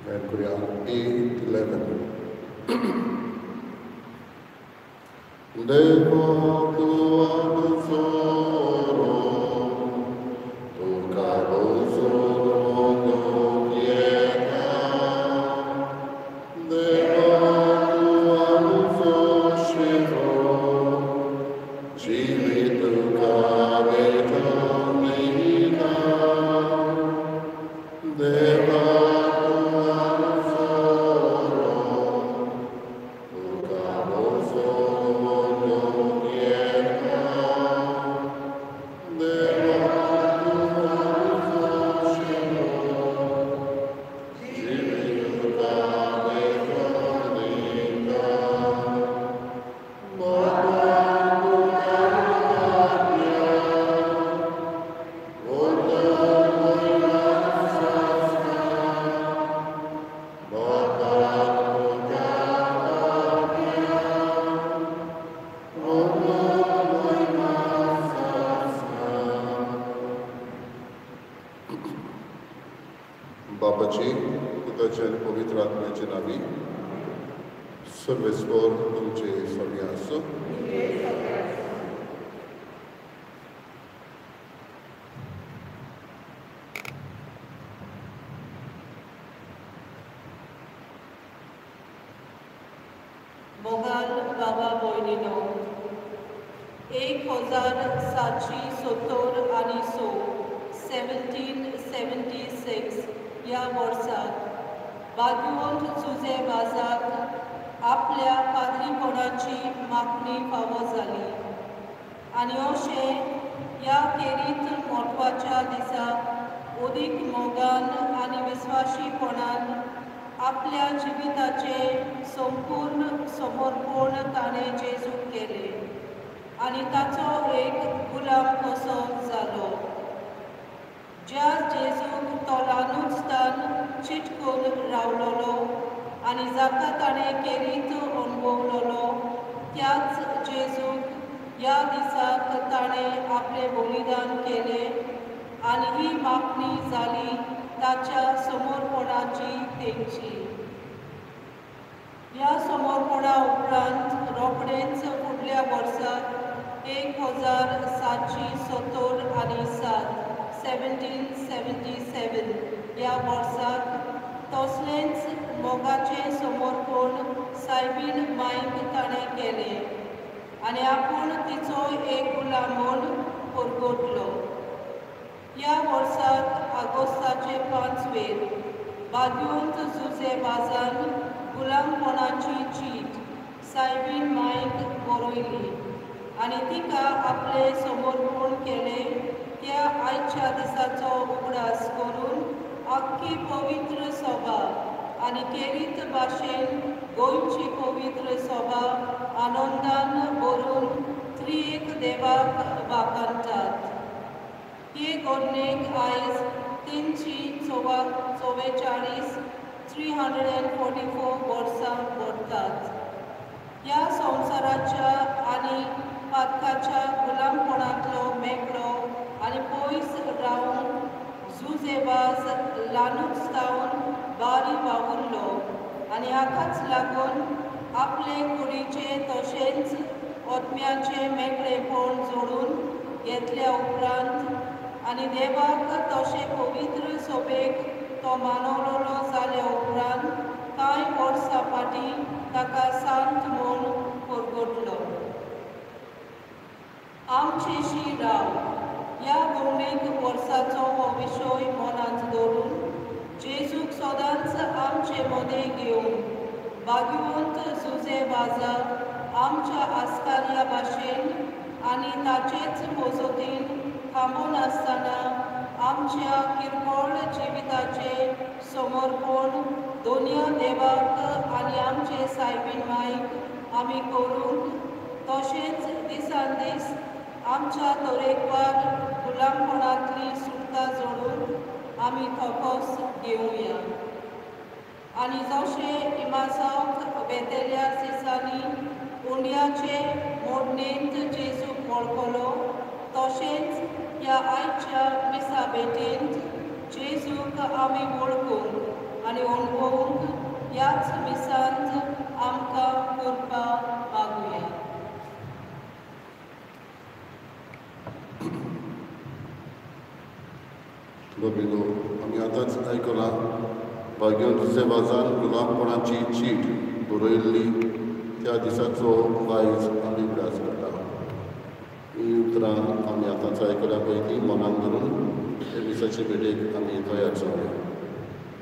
गायन करूया 8:11. Devoto al tu बापाची पुताची आनी पवित्र आत्म्याचे नांवी सर्वेस्पर तुमचे सगळे आसूं. मोगाल बाबा भयणीनो, 1776 1776 ह्या वर्साक भाग्यवंत जुझे वाजाक आपल्या पाद्रीपणाची मागणी फावो जाली आनी अशें ह्या खेरीत म्हत्वाच्या दिसाक अदीक मोगान आनी विस्वाशीपणान आपल्या जिविताचें संपूर्ण समर्पण ताणें जेजूक केलें आनी ताचो एक गुलाम कसो जालो. ज्या जेजूक तो ल्हानूच तान चिटकून रावलोलो आनी जाका ताणें खेरीत अणभवलोलो त्याच जेजूक ह्या दिसाक ताणें आपलें बलिदान केलें आनी ही मागणी जाली ताच्या समर्पणाची तेंची. ह्या समर्पणा उपरांत रोखडेंच फुडल्या वर्साक 1777 1777 ह्या वर्साक तसलेंच मोगाचें समर्पण सायबीण मायक ताणें केलें आनी आपूण तिचो एक गुलाम म्हूण परगटलो. ह्या वर्साक आगोस्ताचे 5वेर भाग्यवंत जुझे वाजान गुलामपणाची चीट सायबीण मायक बरयली आनी तिका आपलें समर्पण केलें. त्या आयच्या दिसाचो उगडास करून आख्खी पवित्र सभा आनी खेरीत भाशेन गोंयची पवित्र सभा आनंदान भरून त्रिएक देवाक वाखाणटात. हे घडणेक आयज 344 344 वर्सां भरतात. ह्या संवसाराच्या आनी पातकाच्या गुलामपणांतलो मेकळो आनी पयस रावन जुझे वाज ल्हानूच जावन बारी वावुरलो आनी हाकाच लागून आपले कुडीचें तशेंच आत्म्याचें मेकळेपण जोडून घेतल्या उपरांत आनी देवाक तशें पवित्र सोबेक तो मानवलोलो जाल्या उपरांत कांय वर्सां फाटीं ताका सांत म्हूण परगटलो. आमचेशी राव ह्या भोंवडेक वर्साचो हो विशय मनांत दवरून जेजूक सदांच आमचे मदें घेवन भाग्यवंत जुझे वाजा आमच्या आस्कार्या भाशेन आनी ताचेच मजतीन थांबून आसतना आमच्या किरकोळ जिविताचें समर्पण दोनया देवाक आनी आमचे सायबीण मायक आमी करूंक तशेंच दिसान दीस आमच्या तरेकवार गुलामपणांतली सुटका जोडून आमी थोकोस घेवया. आनी जशें इमासांक वेतेल्या दिसांनी उंड्याचे मोडणेंत जेजूक वळखलो तशेंच ह्या आयच्या मिसा भेटेंत जेजूक आमी वळखूंक आनी आनी अणभवूंक ह्याच मिसांत आमकां कृपा मागुया. बाबीनो, आमी आतांच आयकलां भाग्यवंत जुझे वाजान गुलामपणाची चीट बरयल्ली त्या दिसाचो आयज आमी उगडास करता. ही उतरां आमी आतांच आयकल्या पयलीं मनान धरून हे मिसाचे भेटेक आमी तयार जावया.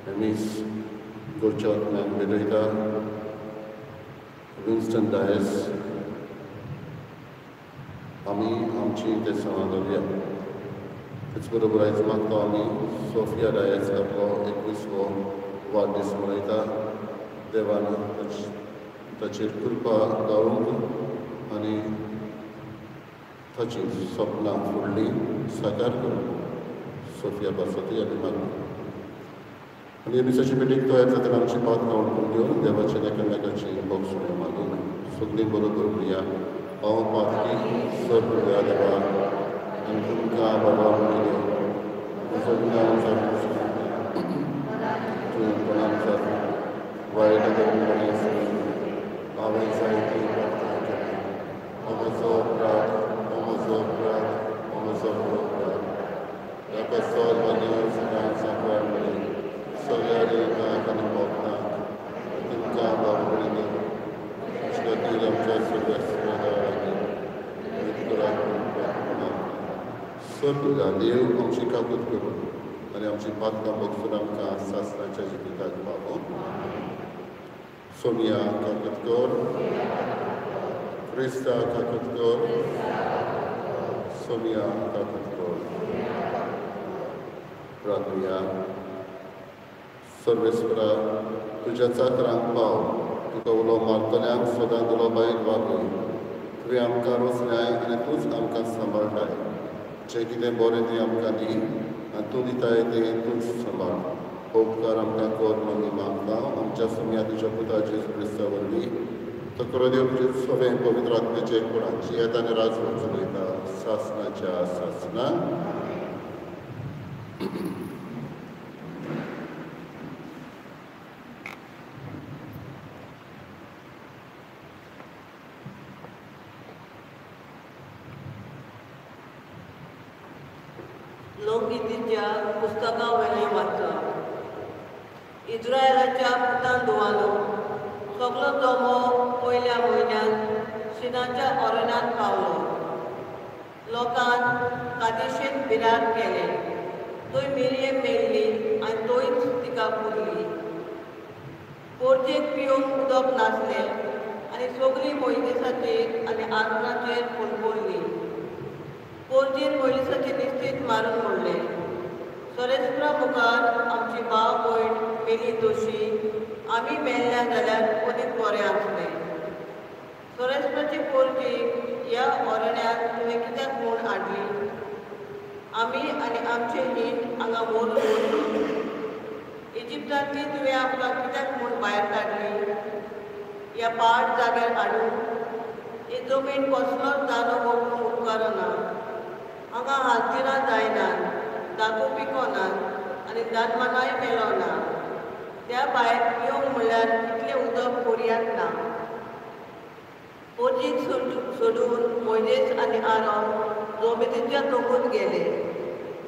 हे मीस गोरच्या आत्म्यान भेटयता विन्स्टन डायस. आमी आमची ते सणां धरुया. तेच बरोबर आयज मागता आमी सोफिया डायस आपलो 21वो वाडदीस मनयता. देवान ताचेर कृपा गावूंक आनी ताची सपनां फुडलीं साकार करूंक सोफिया पासतूय आमी मागता. आनी हे मिसाचे भेटेक तयार जातना आमची पातकां उडकून घेवन देवाचे एकामेकाची भोगसुण्यो मागून सगळीं बरोबर म्हणया, हांव पातकी सर्व देवा आनी तुमकां बाबा म्हणले तुवेंपणान वायट धर्मपणे हांवें जायती प्रार्थना केली. हो म्हजो अपराध, हो म्हजो अपराध, हो म्हजो अपराध. ह्या पासत म्हजें सदांच सांबाळ मेळ्ळी सगळ्या देवतांक आनी भक्तांक तुमकां बाबा म्हणले तुमचे खातीर आमच्या सगळ्या लागीं सर्व देव आमची काकूत करून आनी आमची पातकां भोगसून आमकां सासणाच्या जिविताक पावोवन. सोनिया काकतकर, क्रिस्ता काकतकर, सोनिया काकतकर. प्रार्थुया. सर्वेस्परा, तुज्या चाकरांक पाव, तुका उलो मारतल्यांक सदां उलो बायक वागय. तुवें आमकां रोसल्याय आनी तूंच आमकां सांबाळटाय. जें कितें बरें तें आमकां दी आनी तूं दिताय तें तूंच सांबाळ. हो उपकार आमकां कर म्हूण मागता आमच्या सोम्या तुज्या पुता जेजू क्रिस्ता वरवीं. तो खरो देव तुजें सगळें पवित्र आत्म्याचें एकपणाची येता आनी राजवट चलयता सासणाच्या सासणा. लोकगीतीच्या पुस्तका वयलें वाचप. इस्रायलाच्या पुतान धुवालो सगलो जमो पयल्या म्हयन्यांत सिनाच्या अरण्यांत पावलो. लोकान कादेशेंत बिराड केलें. थंय मिरयेम मेल्ली आनी थंयच तिका पुरली. पोरजेक पिवंक उदक नासलें आनी सगळीं मोयजेसाचेर आनी आरनाचेर फुलफुल्ली. पोरजेन मोयजेसाचेर निश्चीत मारून म्हणलें, सोरेस्परा मुखार आमची भाव भयण मेली दोशी, आमी मेल्ल्या जाल्यार अदीक बरें आसलें. सोरेस्पराची पोरजीक ह्या अरण्यांत तुवें कित्याक म्हूण हाडली? आमी आनी आमचे हीण हांगा मोरून वचूं. इजिप्तांतली तुवें आमकां कित्याक म्हूण भायर काडली? ह्या पाड जाग्यार हाडून ही जमीन कसलोच दानो वखूंक उपकारना. हांगा हालतिरां जायनात, दागो पिकोनात आनी दानमानाय मेळना. त्या भायर पिवंक म्हणल्यार इतलें उदक कोरयांत ना. पोरजीक सोडून मोयजेस आनी आरोन जमिनीच्या तोंकून गेले.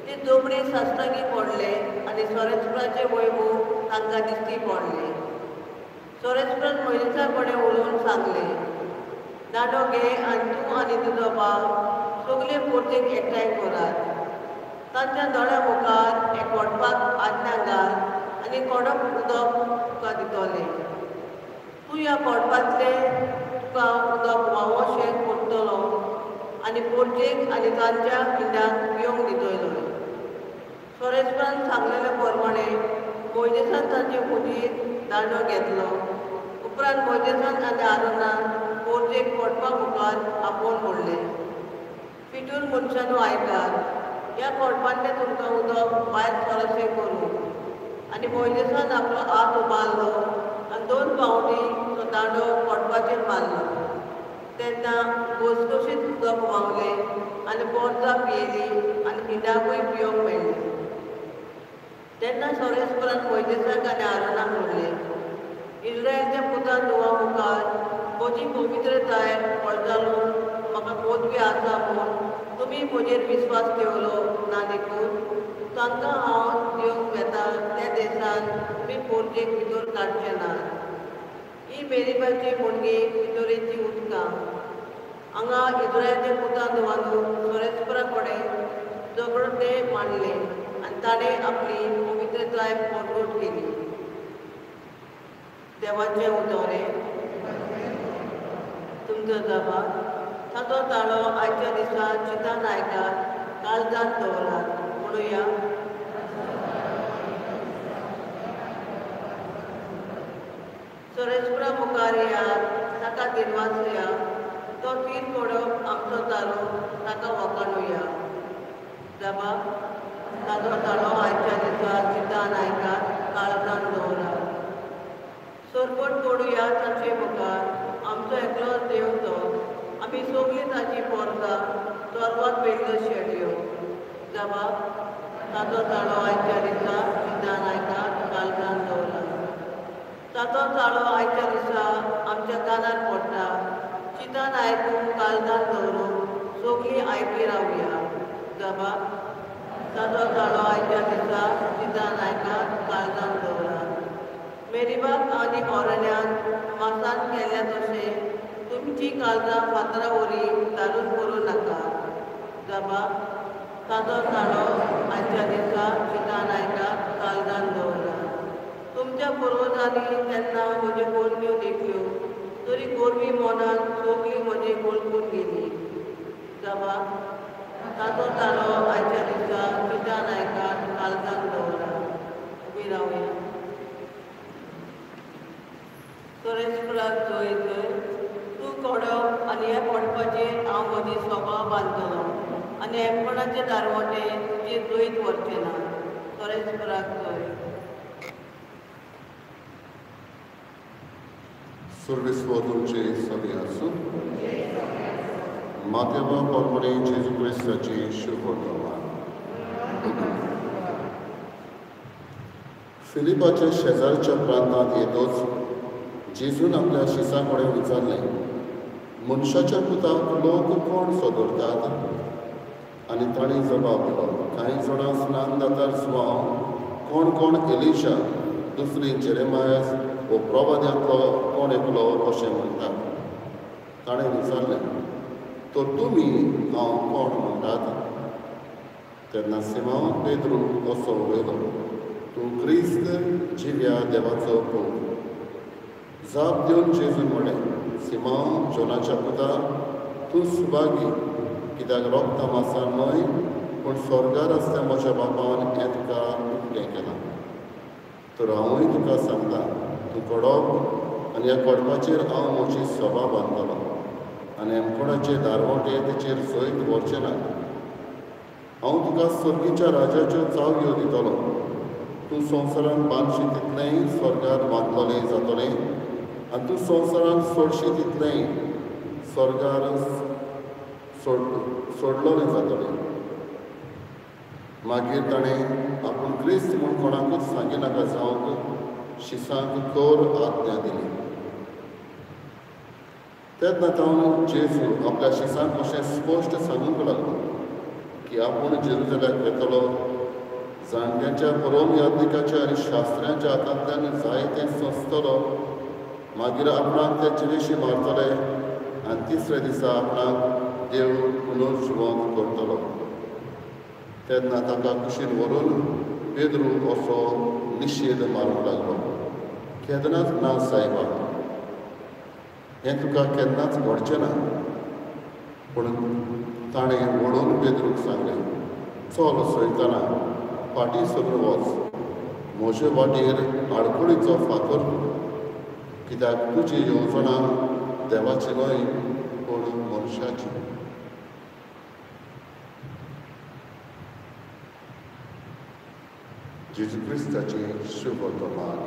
ते जोमडे साश्टांगी पडले आनी सोरेस्पराचे वैभव तांकां दिश्टी पडले. सोरेस्परान मोयजेसा कडेन उलोवन सांगलें, दांडो घे आनी तूं आनी तुजो भाव सगळे पोरजेक एकठांय करात. तांच्या दोळ्या मुखार एक कोडपाक आज्ञा घाल आनी कोडप उदक तुका दितलें. तूं ह्या कोडपांतलें तुका उदक व्हांवोशें करतलो आनी पोरजेक आनी तांच्या पिंडाक पिवंक दितलो. सोरेस्परान सांगलेले प्रमाणे मोयजेसान तांचे हुजीर दांडो घेतलो. उपरांत मोयजेसान आनी आरोनान पोरजेक कोडपा मुखार आपोवन म्हणलें, फिटूर मनशानू आयकात, ह्या कोडपांतलें तुमकां उदक भायर सरशें करूं. आनी मोयजेसान आपलो हात उबारलो आनी 2 फावटी तो दांडो कोडपाचेर मारलो. तेन्ना घसघशीत उदक व्हांवलें आनी पोरसां पियेलीं आनी हिंडाकूय पिवंक मेळ्ळें. तेन्ना सोरेस्परान मोयजेसाक आनी आरोनाक म्हणलें, इस्रायलच्या पुतान धुवा मुखार म्हजी पवित्रताय पडजालो म्हाका पदवी आसा म्हूण तुमी म्हजेर विस्वास ठेवलो ना देखून तांकां हांव दिवंक वेता त्या देशान तुमी पोरजेक भितर काडचे ना. ही मेरीबाची मुणगी भितरेची उदकां हांगा इस्रायलच्या पुतान धुवानू सोरेस्परा कडेन झगडे मांडले आनी ताणें आपली पवित्रताय परगट केली. देवाचें उदोरें तुमचो जबाब ताचो ताळो आयच्या दिसा चिंतान आयकात, काळजांत दवरात. म्हणुया. सोरेस्परा मुखार येयात, ताका दिनवासुया. तो तीर पडप आमचो तारो, ताका वखाणुया. जबाब ताचो ताळो आयच्या दिसा चिंतान आयकात, काळजांत दवरात. सरपट पडुया ताचे मुखार, आमचो एकलो देव तो, आमी सगळीं ताची पोरसां चोरवात वयल्यो शेडयो. जबाब ताचो ताळो आयच्या दिसा चिंतान आयकात, काळजांत दवरात. ताचो ताळो आयच्या दिसा आमच्या कानार पडटा, चिंतान आयकून काळजांत दवरून सगळीं आयकी रावया. जबाब ताचो ताळो आयच्या दिसा चिंतान आयकात, काळजांत दवरात. मेरीबाग आनी ऑरण्यान मासान केल्या तशें तुमची काळजां फातरा वरी धारून करूं नाका. जबाब ताचो ताळो आयच्या दिसा चिंतान आयकात, काळजांत दवरात. तुमच्या पुर्वजांनी तेन्ना म्हज्यो गोरम्यो देखल्यो तरी गोरवी मनान सगळी म्हजी वळखून गेली. जबाब ताचो ताळो आयच्या दिसा चिंतान आयकात, काळजांत दवरात. उबी रावया. सोरेस्पराक जय जय. तूं कोडप आनी ह्या पडपाचेर हांव म्हजी सोबा बांदतलो आनी एकपणाचे दारवटे तुजेर जैत व्हरचें ना. सोरेस्पराक जय. सर्वेस्वर तुमचे सगळे आसूं. मातेवा परमणे जेजू क्रिस्ताची शुभवर्तमान. फिलिपाच्या शेजारच्या प्रांतांत येतोच जेजून आपल्या शिसां कडेन विचारलें, मनशाच्या पुताक लोक कोण सोदरतात? आनी तांणी जबाब दिलो, कांय जाणां स्नान दातार सुवांव, कोण कोण एलिशा, दुसरी जेरेमायस वो प्रवाद्यांतलो कोण एकलो अशें म्हणटात. ताणें विचारलें, तर तुमी हांव कोण म्हणटात? तेन्ना सिमांव पेद्रू असो उलयलो, तूं क्रिस्त जिव्या देवाचो पूत. जाप दिवन जेजून म्हणलें, सिमांव जोनाच्या पुता, तूं सुभागी, कित्याक रोगता मासान न्हय पूण स्वर्गार आसल्या म्हज्या बापान हें तुका उकतें केलां. तर हांवूय तुका सांगता, तूं कडप आनी ह्या कडपाचेर हांव म्हजी सभा बांदतलो आनी एमकोणाचे दारवटे तेचेर जैत व्हरचें ना. हांव तुका सर्गीच्या राजाच्यो चावयो दितलो. तूं संवसारान बांदशी तितलेंय स्वर्गार बांदतलें जातलें आनी तूं संवसारान सोडशी तितलेंय स्वर्गार सोडलोलें जातलें. मागीर ताणें आपूण क्रिस्त म्हूण कोणाकूच सांगिनाका जावंक शिसांक खर आज्ञा दिली. तेन्ना तावन जेजू आपल्या शिसांक अशें स्पश्ट सांगूंक लागलो की आपूण जेरुजल्याक वेतलो, जाणट्यांच्या परम याज्ञिकाच्या आनी शास्त्र्यांच्या हातांतल्यान जायतें सोंसतलो, मागीर आपणाक ते जिवेशी मारतले आनी तिसऱ्या दिसा आपणाक देव पुनर्जिवंत करतलो. तेन्ना ताका कुशीन व्हरून पेद्रू असो निशेध मारूंक लागलो, केन्नाच ना सायबा, हें तुका केन्नाच घडचें ना. पूण ताणें व्हडून पेद्रूक सांगलें, चल सयतना फाटीं सरून वच, म्हजे वाटेर आडखळीचो फातर तूं, कित्याक तुजी येवजणां देवाची न्हय पूण मनशाची. जेजू क्रिस्ताची शुभवर्तमान.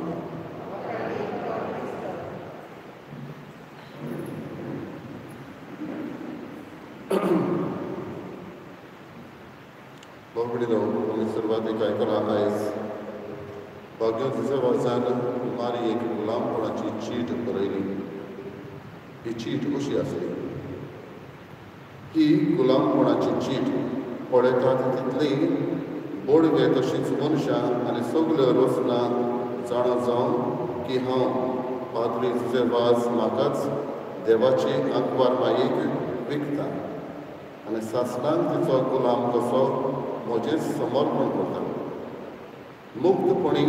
बाबडीनो, आमी सुरवातीक आयकलां आयज भाग्यो जुझे वाजान मारयेक गुलामपणाची चीट बरयली. ही चीट अशी आसली. ही गुलामपणाची चीट पळयतात तितली बोडगे तशीच मनशां आनी सगल्यो रचना जाणा जावन की हांव पाद्री जुझे वाज म्हाकाच देवाची आंकवार मायेक विकता आनी सासणाक तिचो गुलाम कसो म्हजेच समर्पण करता. मुक्तपणी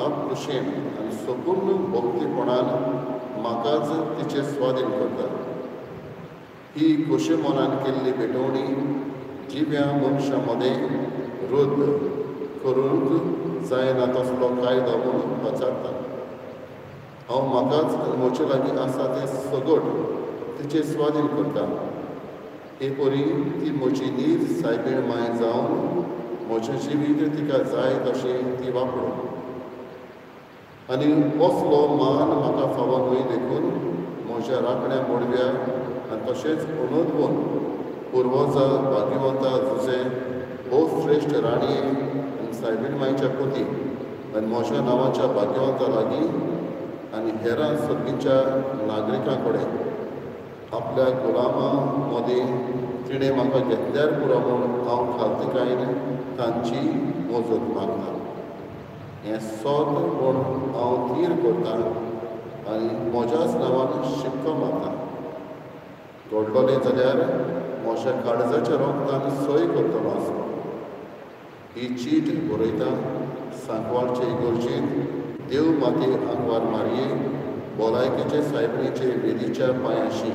आपखुशेन आनी संपूर्ण भक्तीपणान म्हाकाच तिचे स्वाधीन करता. ही खोशे मनान केल्ली भेटवणी जिव्या मनशां मदें रद्द करूंक जायना तसलो कायदो म्हणून पाचारता. हांव म्हाकाच आनी म्हजे लागीं आसा तें सगट तिचे स्वाधीन करता. हे परी ती म्हजी नीज सायबीण माय जावन म्हजें जिवीत तिका जाय तशें ती वापरून आनी असलो मान म्हाका फावो न्हय देखून म्हज्या राखण्या बोडव्या आनी तशेंच अनोदवून पुर्वजा भाग्यवंता जुझे भोव श्रेश्ठ राणये आनी सायबीण मायच्या पती आनी म्हज्या नांवाच्या भाग्यवंता लागीं आनी हेरां सर्गीच्या नागरिकां कडेन आपल्या गुलामा मदीं तिणें म्हाका घेतल्यार पुरो म्हूण हांव खालतीकायेन तांची मजत मागता. हें सत म्हूण हांव थीर करता आनी म्हज्याच नांवान शिक्को मारता. घडलोलें जाल्यार म्हज्या काळजाच्या रोगतान सय करतलो आसलो. ही चीट बरयता सांकवाळचे इगर्जेंत देव माते आंकवार मारये भलायकेचे सायबिणीचे वेदीच्या पांयाशी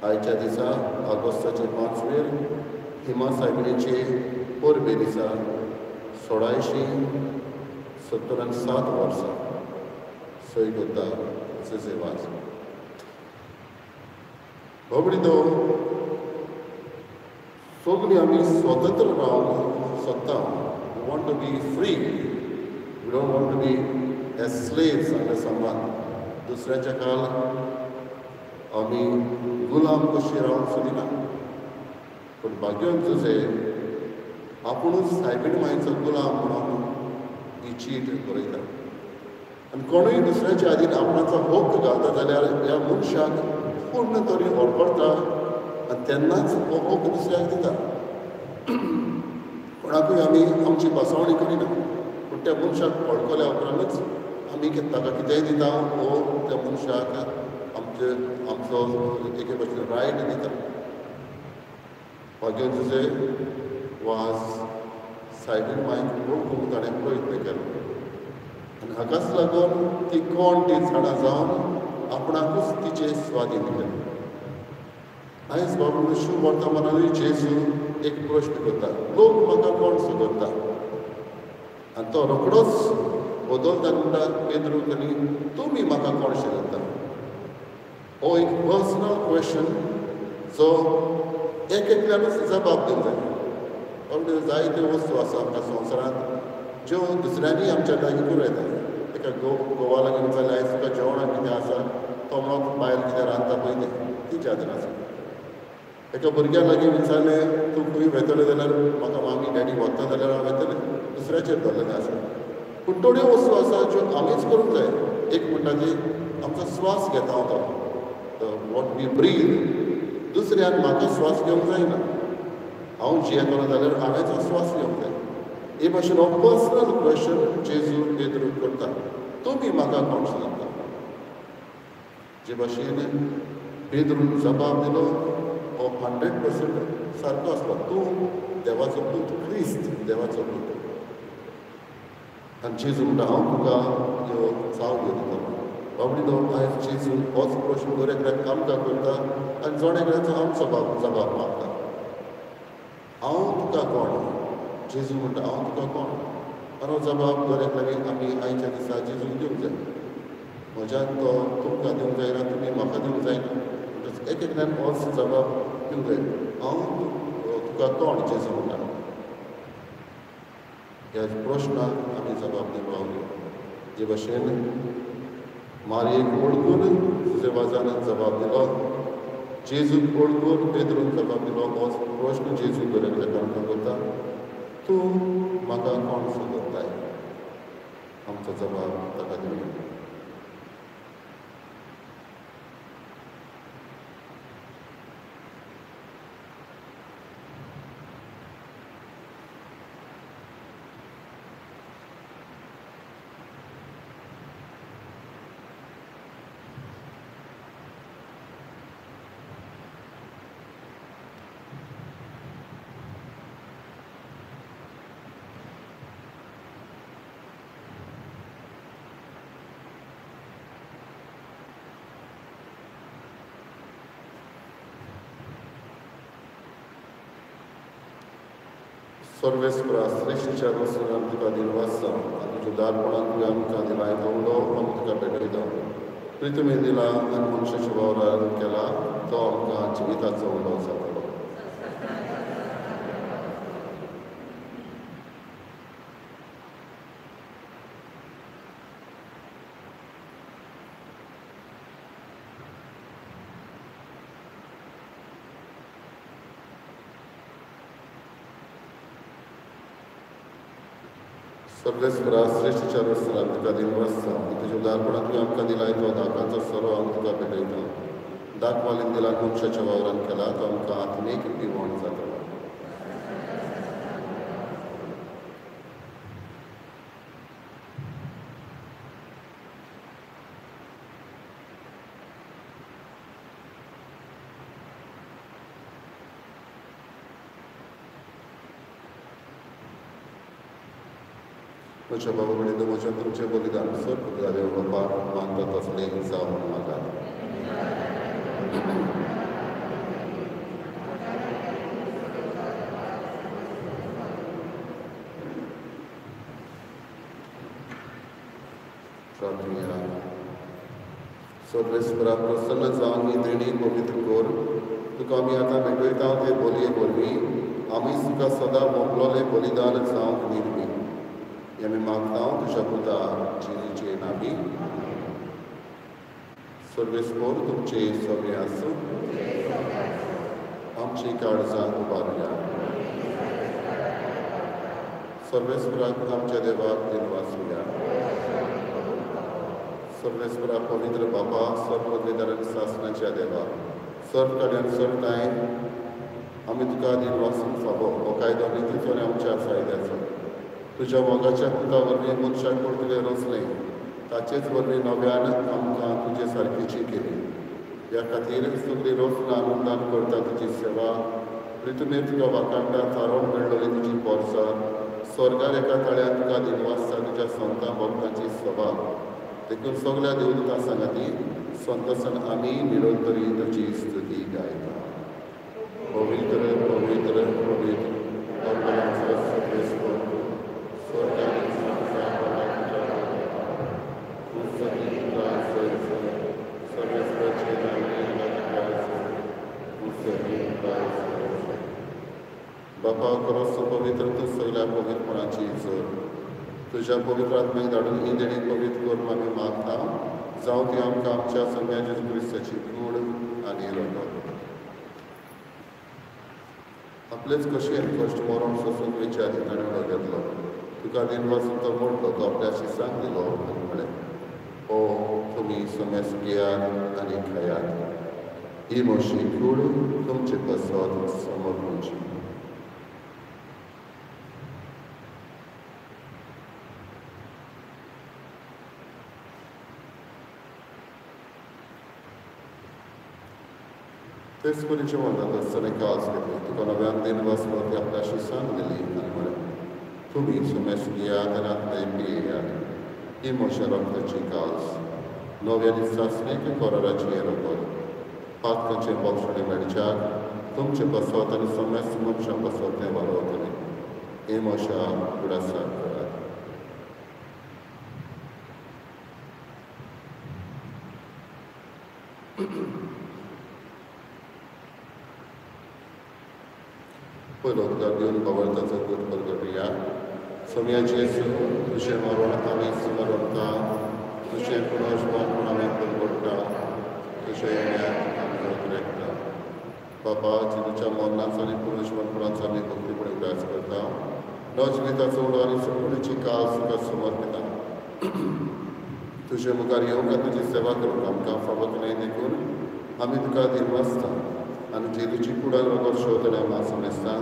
आयच्या दिसा ऑगस्टाचे 5 वेर हिमा सायबिणीचे परबे दिसा 1677 वर्सां. सय करता जुझे वाज. बाबडीनो, सगळीं आमी स्वतंत्र रावंक सोदता. We want to be free. We don't want to be as slaves under someone. दुसऱ्याच्या काल आमी गुलाम कशी रावंक सोदिना. पूण भाग्यवंत जुझे आपुणूच सायबीण मायचो गुलाम म्हणून ही चीट बरयता. आनी कोणूय दुसऱ्याच्या आदीन आपणाचो हक्क घालता जाल्यार ह्या मनशाक पूर्ण तरी वळखता आनी तेन्नाच हो हक्क दुसऱ्याक दिता. कोणाकूय आमी आमची बसवणी करिना, पूण त्या मनशाक वळखल्या उपरांतच आमी ताका कितेंय दिता वो त्या मनशाक आमचे आमचो एके भाशेन रायट दिता. भाग्यवंत जुझे वाज सायबीण मायक वळखूंक ताणें प्रयत्न केलो आनी हाकाच लागून ती कोण ती जाणा जावन आपणाकूच तिचे स्वाधीन केलें. आयज बाबू शिव वर्तमानानूय जेजू एक प्रश्न करता, लोक म्हाका कोण सोदता? आनी तो रोखडोच बदलता म्हणटा पेद्रूक आनी तुमी म्हाका कोण सोदता? हो एक पर्सनल क्वेश्चन जो एक एकल्यानूच जबाब दिवंक जाय. बाबडे जायत्यो वस्तू आसा आमच्या संवसारांत ज्यो दुसऱ्यांनी आमच्या लागीं करूं येता. एका गोवा लागीं विचारलें आयज तुका जेवणाक कितें आसा, तो म्हणत बायल कितें रांदता पळय तें तिच्या हातीन आसा. एका भुरग्या लागीं विचारलें तूं खंय वेतलें जाल्यार म्हाका मामी डॅडी व्हरता जाल्यार हांव वेतलें, दुसऱ्याचेर धरलेलें आसा. पूण थोड्यो वस्तू आसा ज्यो आमीच करूंक जाय. एक म्हणटा ती आमचो स्वास घेता हांव तो what we breathe, दुसऱ्यान म्हाका स्वास घेवंक जायना. हांव जियेतलो जाल्यार हांवेंच हो स्वास घेवंक जाय. हे भाशेन हो पर्सनल क्वेश्चन जेजू पेद्रूक करता, तुमी म्हाका कोण सोदता? जे भाशेन पेद्रून जबाब दिलो हो 100% सारको आसलो. तूं देवाचो पूत, क्रिस्त देवाचो पूत. आनी जेजू म्हणटा हांव तुका ह्यो चावयो दितलो. बाबडीनो, आयज जेजू होच प्रश्न दर एकल्याक आमकां करता आनी जण एकल्याचो आमचो जबाब मागता. हांव तुका कोण? जेजू म्हणटा हांव तुका कोण? आनी हो जबाब दर एकल्याक आमी आयच्या दिसा जेजूक दिवंक जाय. म्हज्यान तो तुमकां दिवंक जायना, तुमी म्हाका दिवंक जायना. म्हणटच एक एकल्यान होच जबाब दिवंक जाय, हांव तुका कोण? जेजू म्हणटा. ह्या प्रश्नाक आमी जबाब दिवपाक जाय. जे भाशेन मारयेक वळखून जुझे वाजान जबाब दिलो, जेजूक वळखून पेद्रून जबाब दिलो, हो प्रश्न जेजू दर एकल्याक आमकां करता, तूं म्हाका कोण सोदताय? आमचो जबाब ताका दिवया. सर्वेस्परा श्रेश्ठच्या रोसनान तुका दिनवास आनी तुज्या दारपणान तुवें आमकां दिलाय तो उलो आमी तुका भेटयता. प्रितुमी दिला आनी मनशाच्या वावरान केला तो आमकां जिविताचो उलो जातलो. सर्वेस्परा श्रेश्ठच्या रोसनान तुका दिनवास आनी तुज्या उदारपणान तुवें आमकां दिलाय तो दाकांचो सोरो आमी तुका भेटयता. दाखवालीन दिला मनशाच्या वावरान केला तो आमकां आत्मीक पिवण जातलो. म्हज्या बाबा कडेन म्हज्या तुमचें बलिदान सर देव बाबा मानता तसलें जावन मागात. प्रार्थना. सर्वेस्परा प्रसन्न जावन ही देणी पवित्र कर तुका आमी आतां भेटयता ते बोलये वरवीं आमी तुका सदां मोगलोलें बलिदान जावंक निर्मी. आमी मागता तुज्या पुता जेजूचे नांवी. सर्वेस्पर तुमचे सगळे आसूं. आमची काळजां उबारुया. सर्वेस्पराक आमच्या देवाक दिनवासुया. सर्वेस्परा पवित्र बाबा सर्व पदवीधरांक सासणाच्या देवा सर्व कडल्यान सर्व ठांय आमी तुका दिनवासूंक फावो. हो कायदो नितीचो आनी आमच्या फायद्याचो. तुज्या मोगाच्या पुता वरवीं मनशाक कोण तुवें रचलें ताचेच वरवीं नव्यान आमकां तुजे सारकीची केली. ह्या खातीर सगळी रचना आनंदान करता तुजी सेवा. प्रितुमेर तुका वाकांडा थारोवन मेळ्ळोली तुजी पोरसा स्वर्गार एका तळ्यान तुका दिनवासता तुज्या संतां भक्तांची सभा. देखून सगळ्या देवदूतां सांगाती संतोसान आमी निरंतरी तुजी स्तुती गायता. पवित्र पवित्र पवित्र बापा खरोच पवित्र तूं सगळ्या पवित्रपणाची जोर. तुज्या पवित्र आत्म्याक धाडून ही देणी पवित्र करून आमी मागता जावं ती आमकां आमच्या सम्या जेजू क्रिस्ताची कूड आनी रगत. आपलेच कशेन कश्ट मरण सोसून वयच्या आदी ताणें उलो घेतलो. तुका दिनवासून तो मोडलो तो आपल्या शिसांक दिलो आनी म्हळें, ओ तुमी समेस घेयात आनी खायात. ही म्हशी कूड तुमचे पासत समर्पणची. तेच परी जेवण आसतना काळज घेतली तुका नव्यान दिनवास ती आपल्या शिसान दिली आनी म्हळें, तुमी समेस घेयात आनी आत्मे पियेयात. ही म्हज्या रक्ताची काळज नव्या आनी सासणीक कराराची हें रगत. पातकाचें बक्षणें मेळच्याक तुमचे पासत आनी समेस्त मनशां पासत तें वालोवतलें. हें म्हज्या उगडासाक करात. पयलो उदकार दिवन बावळताचो दूत परगटुया. सोम्या जेजू तुजें मरण आमी स्मरता, तुजें पुनर्जीवन आमी परगट्टा, तुज्या येण्याक आमी उतरेकता. बाबा जेजूच्या मरणाचो आनी पुनर्जीवनपणाचो आमी भक्तीपणे उगडास करता. नवजिविताचो उडो आनी सुकुडीची काळ तुका समर्पिता. तुजे मुखार येवंक आनी तुजी सेवा करूंक आमकां फावो केलें देखून आमी तुका दिनवासता आनी जेजूची कुडाक रोगोर शेवतल्या मा समेस्तान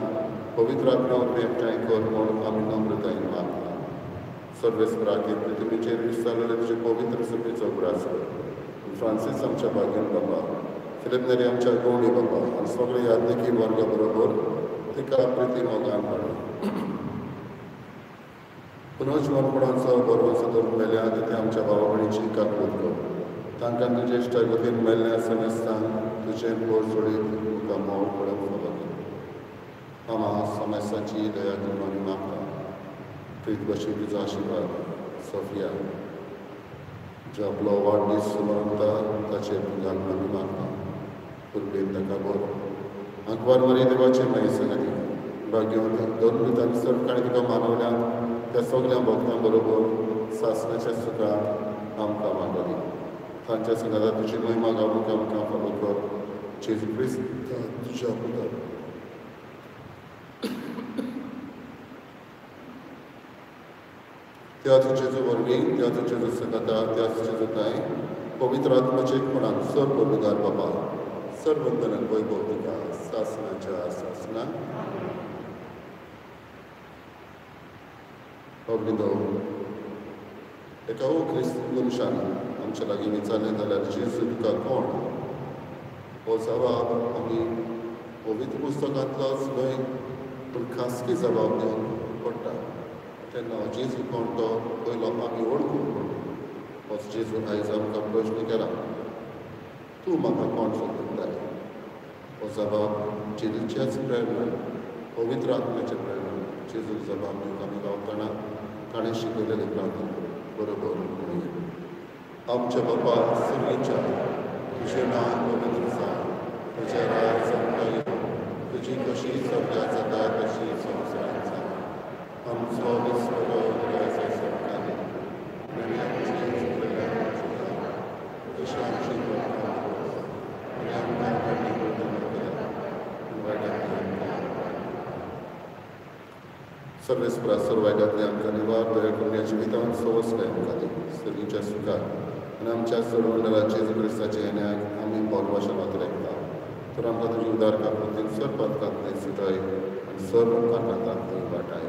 पवित्र आत्म्या वरवीं एकठांय कर म्हूण आमी नम्रतायेन मागता. सर्वेस्पराके पृथ्वीचेर विस्तारलेले तुजे पवित्र सभेचो उगडास कर. फ्रांसीस आमच्या भाग्यन बाबा, फिलीप नेरी आमच्या गवणी बाबा आनी सगळे याज्ञिकी वर्गा बरोबर तिका प्रिती मोगान हाडून पुनर्जिवनपणाचो बरोवचो धरून मेल्या ते आमच्या भावा भयणीची काकूत कर. तांकां तुजे इश्टागतीन मेल्ल्या समेस्तांक तुजें पोर सोडीत तुका मोग पडप फावो कर. मामा समेस्तांची दया करून आमी मागता. प्रीत बशी तुजो आशिर्वाद सोफिया जो आपलो वाडदीस सुमरता ताचेर घालून आमी मागता. पुर्बेन ताका बरो आंकवार मरी देवाचे मागीर संगती भाग्यवंत दोन आनी सर्व तुका मानवल्यात त्या सगल्या भक्तां बरोबर सासणाच्या सुखांत आमकां मागली. तांच्या संगाता तुजी महिमा गावूंक आमकां फावो कर. जेजू क्रिस्त तुज्या पुतान. त्याच जेजू वरवीं, त्याच जेजू संगाता, त्याच जेजू ताय पवित्र आत्माचे एकपणान सर्व पवित्र बाबा सर्वंदन वैभव तुका सासणाच्या सासणा. बाबलिंदो, एका ओ क्रिस्त मनशान आमच्या लागीं विचारलें जाल्यार जेजू तुका कोण? हो जबाब आमी पवित्र पुस्तकांतलोच न्हय पूण खासगी जबाब दिवंक पडटा. तेन्ना जेजू कोण तो पयलो आमी वळखूंक पडटा. होच जेजू आयज आमकां प्रश्न केला, तूं म्हाका कोण सोदताय? हो जबाब जेजूच्याच प्रेरणान, पवित्र आत्म्याच्या प्रेरणान जेजूक जबाब दिवंक आमी गावतना ताणें शिकयलेलें प्रार्थना बरोबर म्हणूया. आमच्या बापा सर्गीच्या, तुजें नांव पवित्र जावं, तुजें राज आमकां येवं, तुजी कशी स्वर्गात जाता तशी संवसारांत जावं. आमचो दिसवडो आयज आमकां दी आनी आमची चुकलेल्यांक चुका तशी आमची पातकां आनी आमकां फाटीं वायटांतली आमकां सर्वेस्परा सर्व वायटांतली आमकां निवार दया करून ह्या जिवितांत सवसकाय आमकां दी. सर्गीच्या सुखाक आनी आमच्या सर्वमंडळाचे जेजू क्रिस्ताच्या येण्याक आमी बोलवाशे वातरेकता. तर आमकां तुजी उदार काकुळटेन सर्व पातकांतली सुटाय आनी सर्व आघातांतली वाटाय.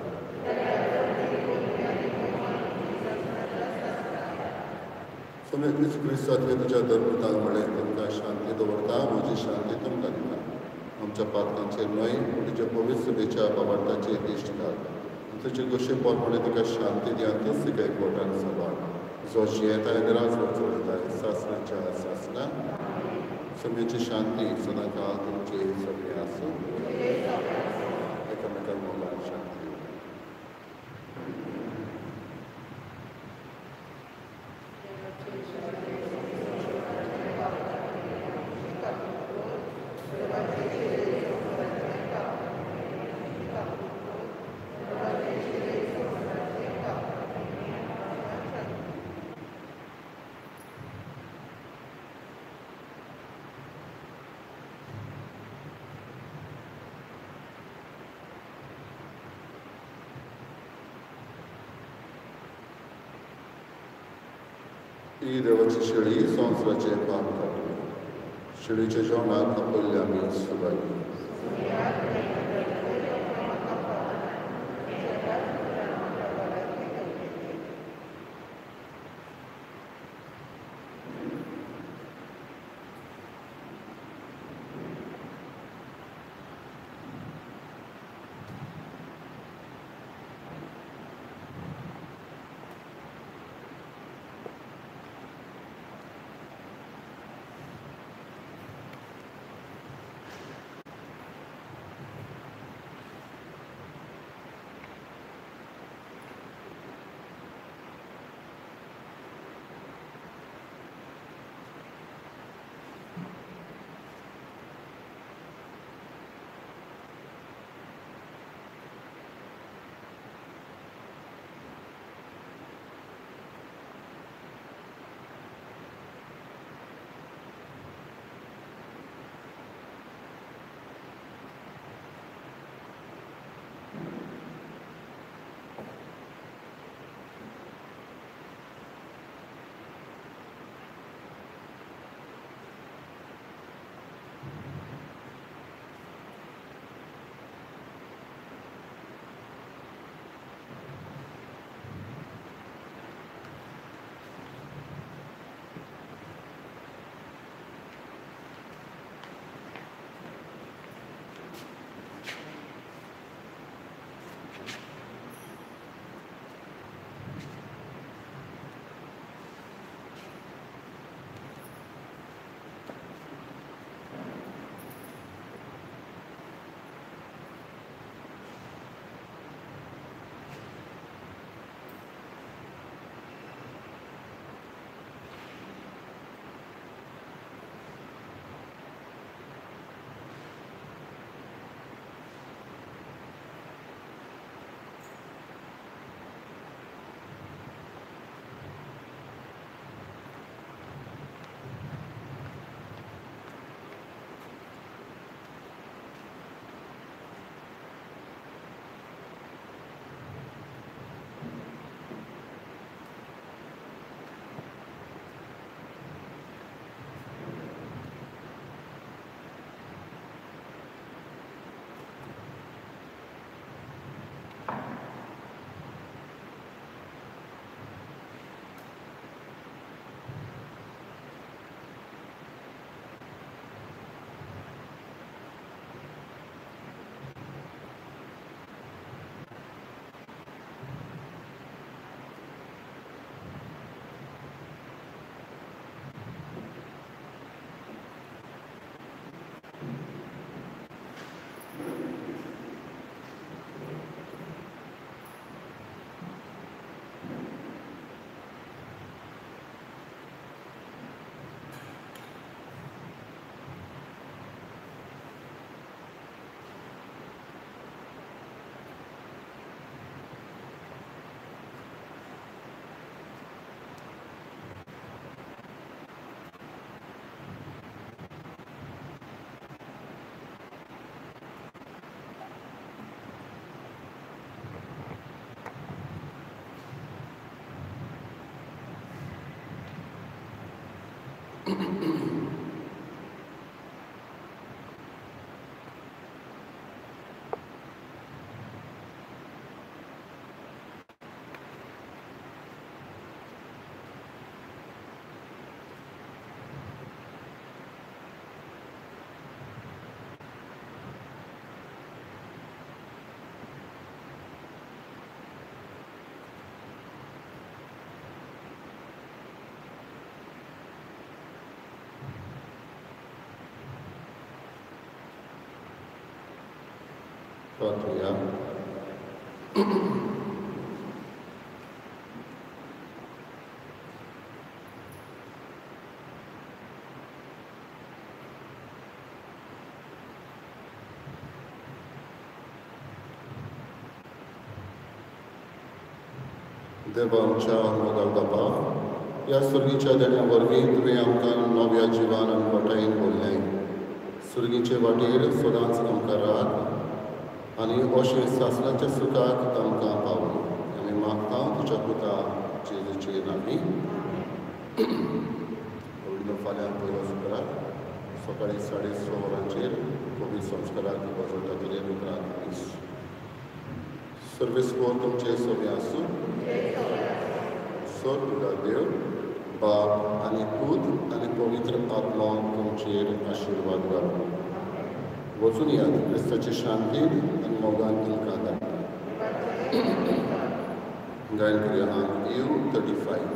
स्वामी जेजू क्रिस्ता तुवें तुज्या धर्मतांक म्हळें, तुमकां शांती दवरता, म्हजी शांती तुमकां दिता. आमच्या पातकांचेर न्हय पूण तुज्या पवित्र सभेच्या बाबार्थाचेर दिश्ट घाल. तुजे कशे प्रमाणे तुका शांती दी आनी तूंच तिका एकवटान सांबाळ, जो जियेता आनी राजवट चलयता सासणाच्या सासणा. सम्याची शांती सदांकाळ तुमचे सगळे आसूं. एकामेकांक मोगान शांती. ही देवाची शेळी संवसाराचें पाप काडली. शेळीच्या जेवणाक आपयल्ले आमी सुभागी. प्रार्थुया. देवा आमच्या मोगाळ बापा, ह्या सुर्गीच्या देण्या वरवीं तुवें आमकां नव्या जिवान आनी वाटायेन बोल्लें. सुर्गीचे वाटेर सदांच आमकां राख आनी अशें सासणाच्या सुखाक आमकां पावूं. आमी मागता तुज्या पुता जेजूचे नांवी. फाल्यां पयलो शुक्रार सकाळीं 6:30 वरांचेर कोवीड संस्काराक वजोवता तरी उपरांत मीस. सर्वेस्पर तुमचे सगळें आसूं. सर्व देव बाप आनी पूत आनी पवित्र आत्मा तुमचेर आशिर्वाद घालूं. वचून यात क्रिस्ताची शांती आनी मोगान तुमकां धाडटा. गायन करुया आंक you 35.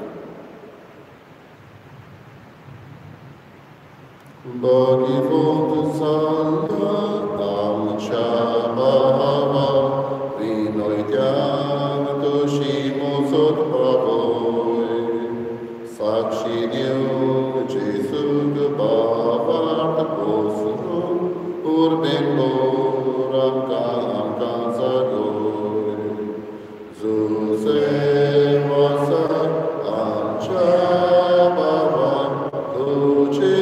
भगिवंत जाल्ल्या आमच्या बाबा, विनयत्यान तशी मोजत पावय, साक्षी दिवंक जेजूक बाबार्थ पोसलो, उर्बेन भर आमकां आमकां जागय. जुजे वसा आमच्या बाबा, तुजे